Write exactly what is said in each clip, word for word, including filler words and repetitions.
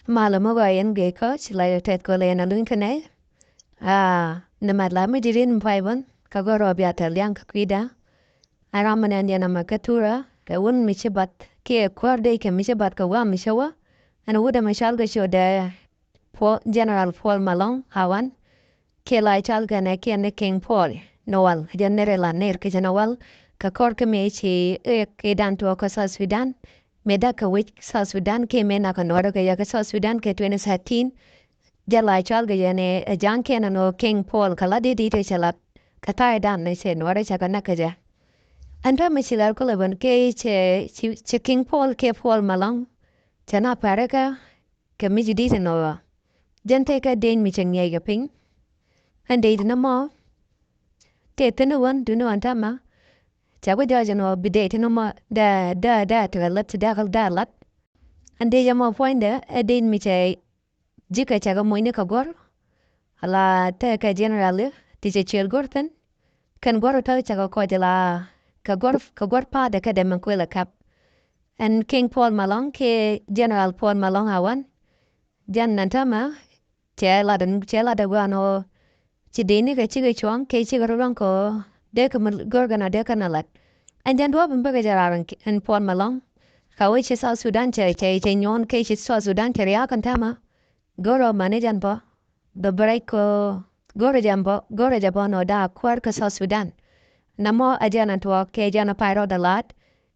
Malɛ mi gɔaa yɛn gee kɔc la yɛ tɛth kɔlɛ yɛn a luny kɛ nɛy. Aa, ni mat la mi ji̱ rin mi pay bän kä gɔr rɔ bia tɛl yaŋ kä kui̱da. Ɛ ram mi nɛn yɛn a ma kä thurä kɛ wun mi ci bath kiɛ kuäär dee kɛ mi ci bath kɛ wä mi ci wä. Ɛn wut ɛmɛ cɔal kɛ ciö dee Paul, General Paul Malong Awan. Kiɛ la cɔal kɛnɛ kiɛ ni King Paul ni wal jɛ nɛrɛ la nɛr kɛ jɛ ni wal. Kɛ kɔr kä mëë ci ëë kɛ dan tuɔɔk kä South Sudan. Mëë dak kɛ wec South Sudan kiɛ mëë nak kɛ nuɔrɛ kɛ yɛ kɛ South Sudan kɛ twenty thirteen. Jɛ la cɔal kɛ jɛ ni ɛ ja̱ŋ kɛn ni King Paul kɛ la di di tɛ cɛ lat kɛ tha̱a̱ dan ni cɛ nuɔrɛ cɛ kɛ nak kɛ jɛ. Ɛn täämɛ ci lɛr kulɛ ben kɛ cɛ ci, ci King Paul kɛ Paul Malong. Cɛ na pɛrɛ kɛ kɛ mi ci di̱t ɛn ɣöö jɛn tëëkɛ dec mi cɛ ŋiɛc kɛ piny. Ɛn dec ti nɔmɔ tëë thi̱n i̱ wän duŋni ɣän täämɛ. Cɛ ku jɔɔc ɛn ɣöö bi dec ti nɔmɔ dee dee dee tekɛ lät ti dee kä dee lat. Ɛn dec ɛmɔ puɔ̱nydɛ ɛ dec mi cɛ ji̱ kɛ cɛ kɛ moc ni kɛ guɔ̱r. Ala tëëkɛ general ti cɛ ciël guɔ̱r thi̱n. Kɛn guɔ̱r tɔ̱ cakɔ kɔc la kɛ guɔ̱r kɛ guɔ̱r pa̱a̱t ɛ kä dɛmɛ kuël ɛ kap. Ɛn King Paul Malong kiɛ General Paul Malong Awan. Jɛn nɛn täämɛ cɛ lat ɛn cɛ lat ɛ gua̱a̱n ɣöö ci dec ni kɛ cikɛ cuɔ̱ŋ kiɛ cikɛ rɔ luäŋ kɛ ɣöö dee kɛ mi go̱r kɛn a dee kɛn a lat. Ɛn jɛn duɔ̱ɔ̱p in bikɛ jɛ raar ɛn Paul Malong. Ka wee ci South Sudan cɛ cɛ cɛ nyuɔ̱ɔ̱n kiɛ ci South Sudan cɛ ria̱a̱k ɛn täämɛ. Go̱r ɣöö mani jɛn bä bɛ bɛ rɛc kɛ ɣöö go̱rɛ jɛn bä go̱rɛ jɛ bä nɔ da̱a̱ kuäär kä South Sudan. Namɔ ɛ jɛn ɛ tuɔɔk kɛ jɛn ɛ pay rɔɔdɛ la̱a̱t.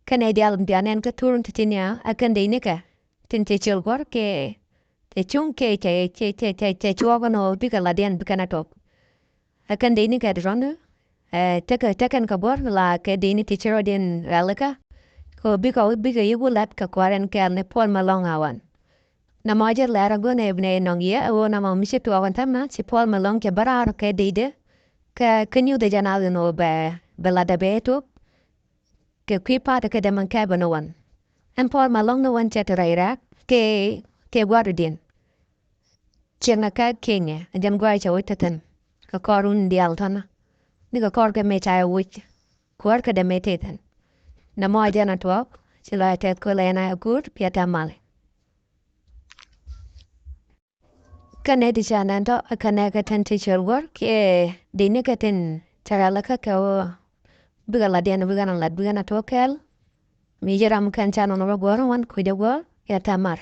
Kɛnɛ diaal diaal nɛn kä thur ti ti nia ɛ kɛn dec nikɛ tin cɛ ciöl guɔ̱r kɛ cɛ cuŋ kɛ cɛ cɛ cɛ cɛ cɛ cuɔɔk ɛn ɣöö bikɛ la̱tdiɛn bikɛ nɛ tuɔɔk. Ɛ kɛn dec nikɛ ti rɔ̱n ɛ tekɛ tekɛn kɛ buɔ̱r la kɛ dec ni ti ci rɔ̱diɛn rɛl ikä. Kɛ ɣöö bikɛ bikɛ yiëk wä la̱t kɛ kuäär ɛn kɛɛl ni Paul Malong Awan. Namɔ jɛ lɛr a go̱n ɛ bi nɛ nɔŋ yɛ ɛ ɣöö namɔ mi ci tuɔɔk ɛn täämɛ ci Paul Malong cɛ bä raar kɛ dec dee. Kɛ kɛ nyuuth ɛ jɛ naath ɛn ɣöö bɛ bɛ lat ɛ bɛ ɛ tuɔɔk. Kɛ kui̱ pa̱a̱t kä dämän kɛpɛ ni wan. Ɛn Paul Malong ni wan cɛ ti rɛy rɛ̈k kɛ kɛ gua̱a̱r diɛn. Cieŋ ɛ kɛ kiɛŋɛ ɛ jɛn gua̱a̱r cɛ wec te thi̱n. Kɛ kɔr wun diaal tɔ̱nä ni kɛ kɔr kɛ mëë ca yɛ wec. Kuäär kä dämɛ te thi̱n. Namɔ ɛ jɛn ɛ tuɔɔk ci lɔ ɛ tɛth köl ɛ yɛn a ɛ guur piɛ tɛ mal. Kɛnɛ ti ca nɛn tɔ kɛnɛ kɛ tin ti ciöl guɔ̱r kiɛ dec ni kɛ tin ca rɛl kä kɛ ɣöö bikɛ latdiɛn bikɛ na lat bikɛ na tuɔɔk kɛɛl. Mi ji̱ ram kɛn ca nɔnɔ rɔ guɔ̱r wan kui̱dɛ guɔ̱r yɛ tɛ mar.